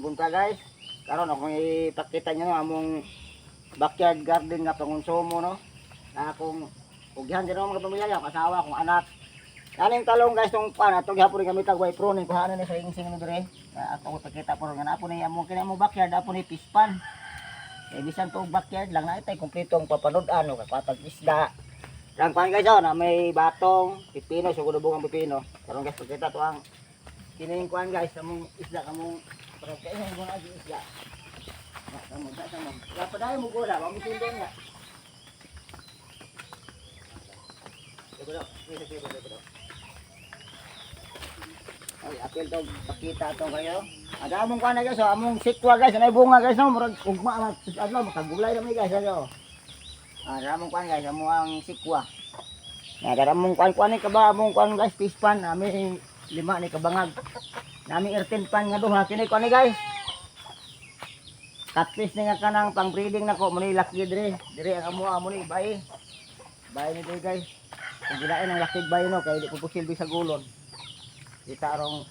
Maayong buntag, guys. Karon akong ipakita niyo, no, among backyard garden nga pangonsumo, no. Na akong ugyahan din mga pamilya, akong asawa, akong anak. Kaning talong, guys, tong pan ato gihapon ni gamit way pruning kuhaan ni sa ingsing ni dire. Na ako ipakita po nga napo ni among kini among backyard, apo ni fish pond. Kay bisan to backyard lang na itay kumpleto ang papanood-an, no, kapatag isda. Lang pan, guys, oh, na may batong, pipino, sugod ang pipino. Karon, guys, pagkita to ang kining kuan, guys, among isda kamong para kay ang mga isda. Na kamo da kamo. Wala pa dayon mo gola, wa mo sundo nga. Diba daw? Sige, sige, sige, daw. Ay, apil to pakita to kayo. Ada among kuan na, guys, oh, among sikwa, guys, anay bunga, guys, no, murag ugma man adlaw makagulay na mi, guys, ano. Ah, among kuan, guys, amo ang sikwa. Na among kuan kuan ni kaba among kuan, guys, fish pan nami lima ni kabangag. Nami earthen pan nga duha kini kuan ni, guys. Catfish ni nga kanang pang breeding nako mo ni laki dire. Dire ang amo amo ni bay. Bay ni dire, guys. Kung gilain ang laki bay, no, kay di ko silbi sa gulon. Kita arong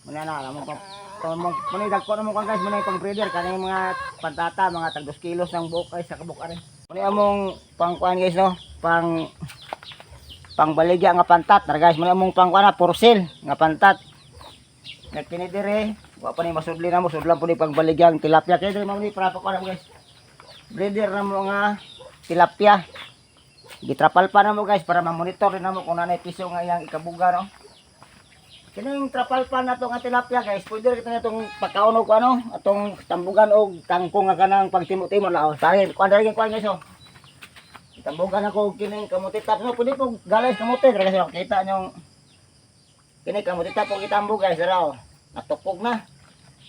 muna na among pang pang muna dagko na mo kuan, guys, muna pang breeder kanang mga pantata, mga tag 2 kilos ng buok ay sa kabuk are. Muna among pang kuan, guys, no, pang pangbaligya nga pantat. Tara, guys, muna among pang kuan na porcel nga pantat. Nga kini dire, wa pa ni masudli na mo, sudlan po ni pagbaligyang tilapia kay dire mao ni para pa kuan, guys. Breeder na mo nga tilapia. Gitrapal pa na mo, guys, para ma-monitor din na mo kung nanay piso nga iyang ikabuga, no. Kining trapal pa na to nga tilapia, guys, pwede rin kita itong pagkaon og ano, atong tambugan og kangkong nga kanang pagtimo-timo na, oh. Sari, kuan diri kuan, guys, oh. Tambugan ako og kining kamote top, no, pwede po galay kamote diri, guys, oh. Kita nyong kini kamote top og itambog, guys, dira, oh. Natukog na.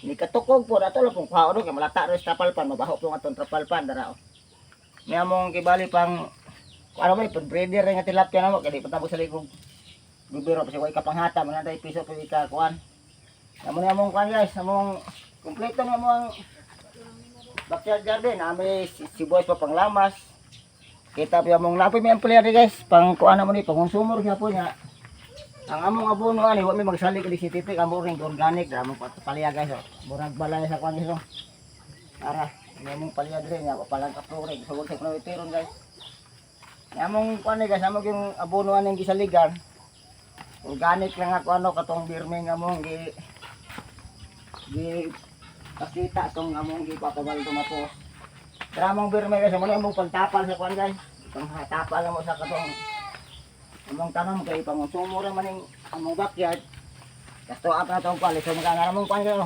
Ni katukog po ato lang pong kuhaon kay malata ro sa trapal pan, mabaho po atong trapal pan dara, oh. May among kibali pang ano may pag breeder nga tilapia na mo kay di pa sa likog bibiro kasi way kapanghata man natay piso pwede ka kuan. Amo ni among kuan, guys, among kompleto na mo ang backyard garden. Ami sibuyas pa panglamas. Kita pa among napoy may amplia guys, pang kuan na mo ni pangonsumo gyapon niya. Ang among abono ani wa mi magsalig di si titik amo ring organic ra among palya, guys, oh. Murag balay sa kuan, guys, oh. Ara, may among palya dire nga wa palang kapluring. So sa kuno itiron, guys. May among kuan ni, guys, among yung abono aning gisaligan. Organic lang ako ano katong birme nga among gi gi pakita tong among gi papabaldo na po. Pero among birme, guys, amo na among pagtapal sa kuan, guys. Pangtapal mo sa katong among tanom kay pangonsumo ra man ning among backyard. Kasto apa na tong kuan, so magkangara mong kuan kayo.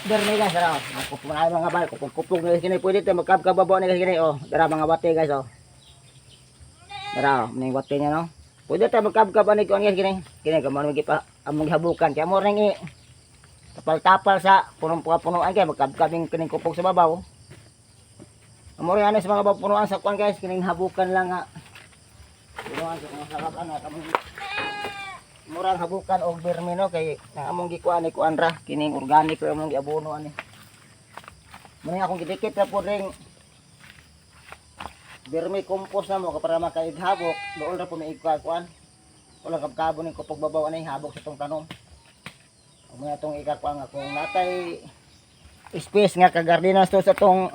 Birme, guys, ara. Kupong na mga bal, kupong-kupong na kini pwede tayo magkabkababo ni kini, oh. Dara mga wate, guys, oh. Dara, oh, ning wate niya, no. Pwede tayo magkabkab ani kuan, guys, kini. Kini kamo mo gipa among gihabukan kay amo ring i tapal-tapal sa punong punuan kay magkabkab ning kining kupog sa babaw. Amo rin ani sa mga punuan sa kuan, guys, kining habukan lang nga. Punuan sa mga sakap ano kamong murang habukan og birme, no, kay ang among gikuan ay kuan ra kining organic ra among giabono ani. Muna akong gidikit ra po ring vermi compost na mo para makaighabok dool ra po may ikuan wala kabkabo ning kupog babaw ani habok sa tong tanom. Ug muna itong ikakuan nga kung natay space nga kagardinas to sa tong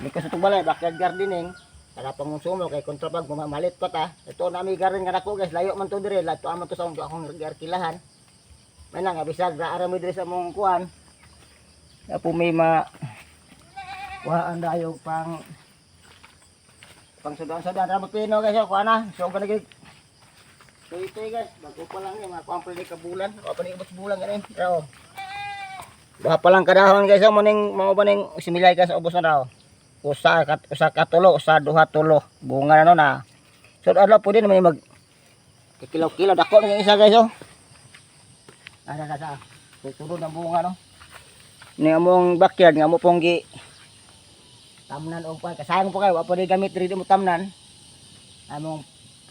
likod sa tong balay, backyard gardening para pangonsumo kay kontrabag mamalit pa ta. Ito nami garden nga nako, guys, layo man to dire, lato man to sa akong akong giarkilahan. May na nga bisag ra ara mi dire sa among kuan. Ya po may ma kuhaan dayo pang pang sudan-sudan ra pino, guys, oh, kuan na. So gani gid. So ito, guys, bago pa lang ni mga kuan pa ni ka bulan, o pa ni ubos bulan gani. Raw. Duha pa lang kadahon, guys, oh, muning mga ba ning similay ka sa ubos na raw. Usa kat usa ka tulo, usa duha tulo. Bunga na no na. So adlaw pwede naman mag kilo-kilo dako na yung isa, guys, oh. Ana na sa. Tuturo ng bunga, no. Ni among backyard nga mo pong gi tamnan og kuan kasayang po kayo wa po di gamit diri mo tamnan. Among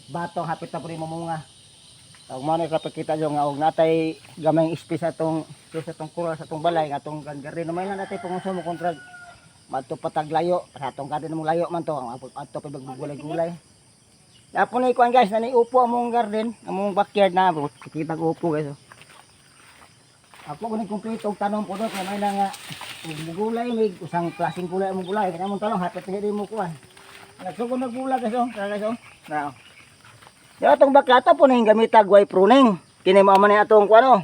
batong hapit na po rin mamunga. Ug mo na kapakita yo nga og natay gamay space sa atong kural sa atong balay nga atong garden may lang natay pangonsumo kontra madto pataglayo sa atong garden mong layo man to ang ato pa maggulay-gulay. Dapo na ikuan, guys, na upo among garden, among backyard na kita ko upo, guys. Oh. Ako kuning kumpleto og tanom po do kay may na nga ug gulay, may usang klaseng gulay mo gulay kaya mong talong hapit na mo kuan. Nagsugod nagbula, guys, oh, tara, guys, oh. Na. Ya atong baklata po na yung gamitag way pruning. Kini mo man ni atong kuan, oh.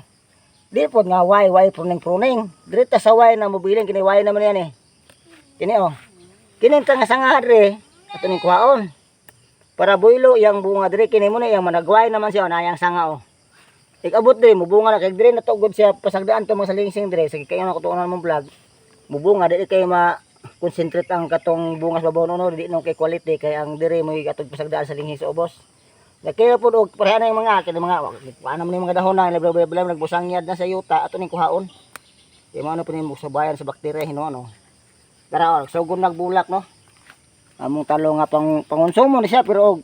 Di po nga way way pruning pruning. Diri ta sa way na mobilin kini, way naman yan eh. Kini oh. Kini ta nga sanga diri ato ning kuhaon. Para buylo yang bunga diri, kini mo na yang managway naman siya na yang sanga oh. Ikabot diri mubunga na kay diri natugod siya pasagdaan to mga salingsing diri sige kayo na kutuonan mong vlog. Mubunga dili kay ma concentrate ang katong bunga sa babaw no, di no kay quality kay ang diri mo atong pasagdaan sa linghing sa ubos. Nakaya po og pareha na yung mga kini mga paano man yung mga dahon na bla bla bla nagbusangyad na sa yuta ato ning kuhaon. Kay mo ano pa nimo sabayan sa bakterya hinuon no. Dara oh, sugod nagbulak no. Among talo nga pang pangonsumo ni siya pero og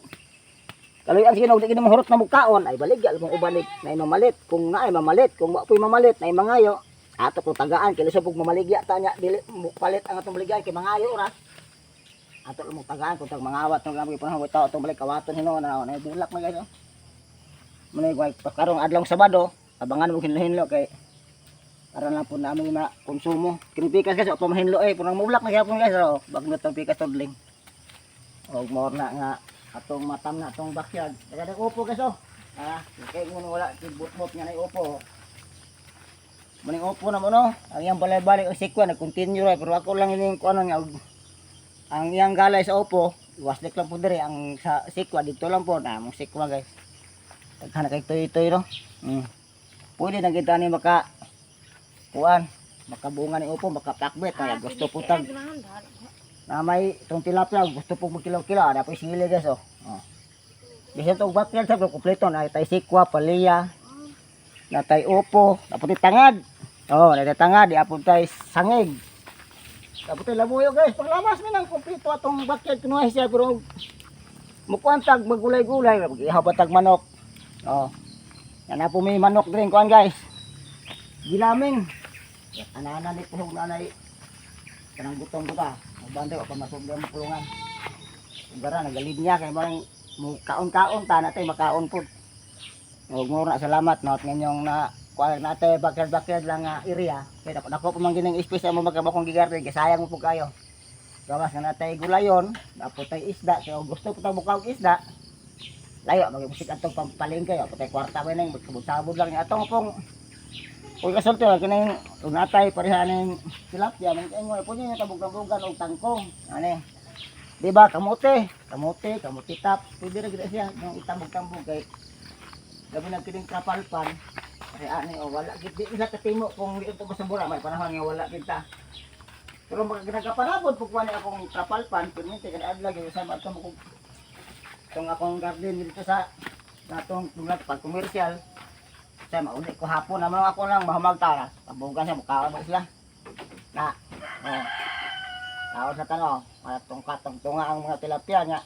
kaluyan sige og di kini mahurot na mukaon ay baligya mong ubalig na mamalit kung naay mamalit, kung wa po'y mamalit na mangayo ato kung tagaan kay lisod og mamaligya ta nya dili mo palit ang atong baligyan kay mangayo ra ato lang mong tagaan kung tag mangawat no gamit panahon tao atong balik kawaton hinuon na na bulak na, guys, oh. Muna yung karong adlong Sabado, abangan mo hinlo-hinlo kay para lang po namin ma konsumo. Kini pikas, guys, o mahinlo eh, punang mubulak na gyapon, guys, oh. Bagnot ang pikas tudling. Og more na nga atong matam na atong backyard. Daghang upo, guys, oh. Ah, kay mo wala kibot-bot nga na upo. Maning upo na mo no. Ang iyang balay-balik ang sikwa nag-continue ra pero ako lang ining kuano nga ang iyang galay sa upo, waslik lang po dire ang sa sikwa dito lang po na among sikwa, guys. Daghan na kay tuy-tuy no. Pwede na kita ni maka kuan, makabunga ni upo, makapakbet na gusto po tag na may itong tilapia, gusto po magkilaw-kilaw, na po sili, guys, oh. Oh. Bisan itong backyard sa kompleto na tay sikwa, paliya, na tay upo, na tay tangad. Oh, na tay tangad, di apon tay sangig. Tapos tay labuyo, guys, paglamas mi nang kompleto atong backyard kunuhay siya pero mukuan tag magulay-gulay, ihaw tag manok. Oh. Yan na po may manok din kuan, guys. Gilaming. Anana ni puhog nanay. Kanang gutom ko ta. Magbantay ko pa masugdan mo kulungan. Gara nagalid niya kay marang mo kaon-kaon ta natay makaon pud. Og mo na salamat no at ninyong na kuan nate backyard lang nga area. Kay dako dako pa man gining space amo magkabakong gigarden kay sayang mo pud kayo. Gawas nga natay gulayon, dapat tay isda kay og gusto po ta bukaw isda. Layo magmusik atong pampalengke, apo tay kwarta pa ning magsabod-sabod lang niya atong pong. Uy, kasulti lang kining ug natay pareha ning tilapia man kay ngoy pwede niya tabog-tabogan og tangkong. Ani. Di ba kamote, kamote, kamote top, pwede ra gid siya nang itabog-tambog kay labi na kining kapalpan. Pareha ani o wala gid di sila katimo kung di ito sa bura may panahon nga wala gid ta. Pero nagkapanabot pug kuha ni akong kapalpan, permente kada adlaw gyud sa ato mo kung itong akong garden dito sa natong pag commercial sa mauli ko hapon naman ako lang mahamag tara tabugan siya mukhaon mo sila na oh kaon sa tano matong katong tunga ang mga tilapia niya.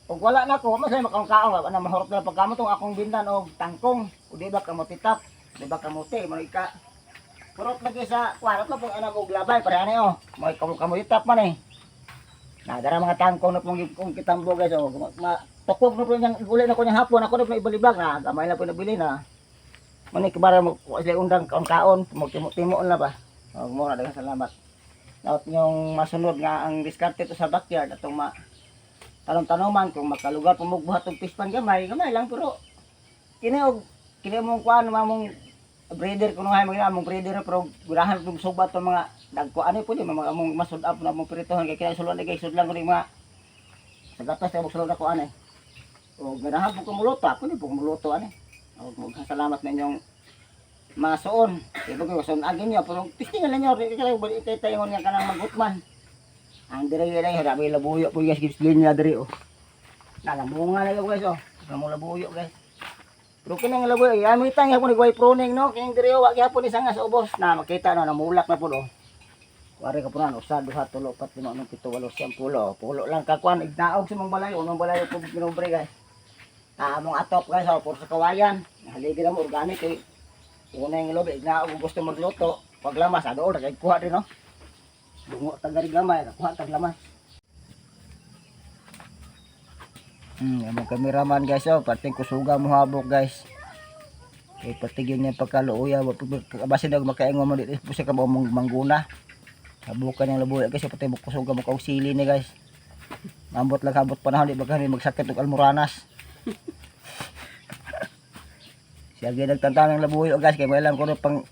Kung wala na ko mas makaon kaon wala na mahurot na pagkamot tong akong bindan og tangkong o di ba kamote top, di ba kamote mo ika purot lagi sa kwarot na pong anak og labay pareha ni oh mo kamote top man eh na dara mga tangkong na pong kung kitambo, guys, oh ma, tukog na po niyang uli na ko niyang hapon ako na po ibalibag na gamay na po nabili na Mani kibara mo kuha sila undang kaon kaon mo timo na ba. Og mo na daghang salamat. Dapat yung masunod nga ang diskarte to sa backyard atong ma tanong-tanoman kung makalugar po mo buhat og pispan gamay, gamay lang pero kini og kini mong kuan mamong breeder kuno hay mga among breeder pero gurahan pug subat to mga dagko ani pwede mga among masud up na among pritohon kay kaya sulod kay sudlan ko ning mga sa gatas kay sulod ako ani. O ganahan po kumuloto, ako ni po kumuloto ani. Og maghang salamat ninyong masuon. Kaya ko suon agin niyo pero testingan lang niyo kay balik tayo nga kanang magutman. Ang dire lang harabi labuyo po, guys, gives linya dire oh. Nalamunga na guys oh. Namo labuyo, guys. Pero kining labuyo, ay mo itang hapon ni pruning no, kining dire oh, wa gyapon ni sanga sa ubos na makita no namulak na pud oh. Wari ka punan, usa, duha, tulo, upat, lima, unom, pito, walo, siyam, pulo. Pulo lang kakuan, ignaog sa mong balay, unong balay po ginubre, guys. Ah, among atop, guys, oh, puro sa kawayan. Haligi na mo, organic eh. Una yung lobe, ignaog gusto magluto. Paglamas, ado, nagkuha din no. Dungo tagari gamay, nakuha tag lamas. Among cameraman, guys, oh, pating kusuga mo habok, guys. Kay patigyon niya pagkaluoya, basin daw makaingon mo dito po siya ka mong mangguna. Habukan yung labuyo, guys, pati kusog ka mo og sili ni, guys. Ambot lang habot panahon, di ba kami magsakit og almoranas. Siya gyud nagtantang ng labuyo, guys, kay may alam ko no pang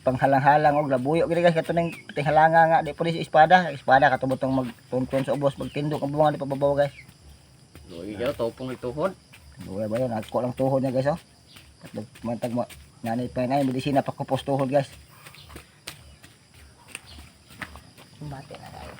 panghalang-halang og labuyo gid, guys, kato ning halanga nga di po ni sa espada, espada katubot tong magtunton sa ubos, magtindog ang bunga di pa babaw, guys. Luoy daw topong ituhod. Luya ba yun? Ako lang tuhod niya, guys, oh. Tatlog mantag mo. Nanay pa yun ay medisina pakupos tuhod, guys. Bate na tayo.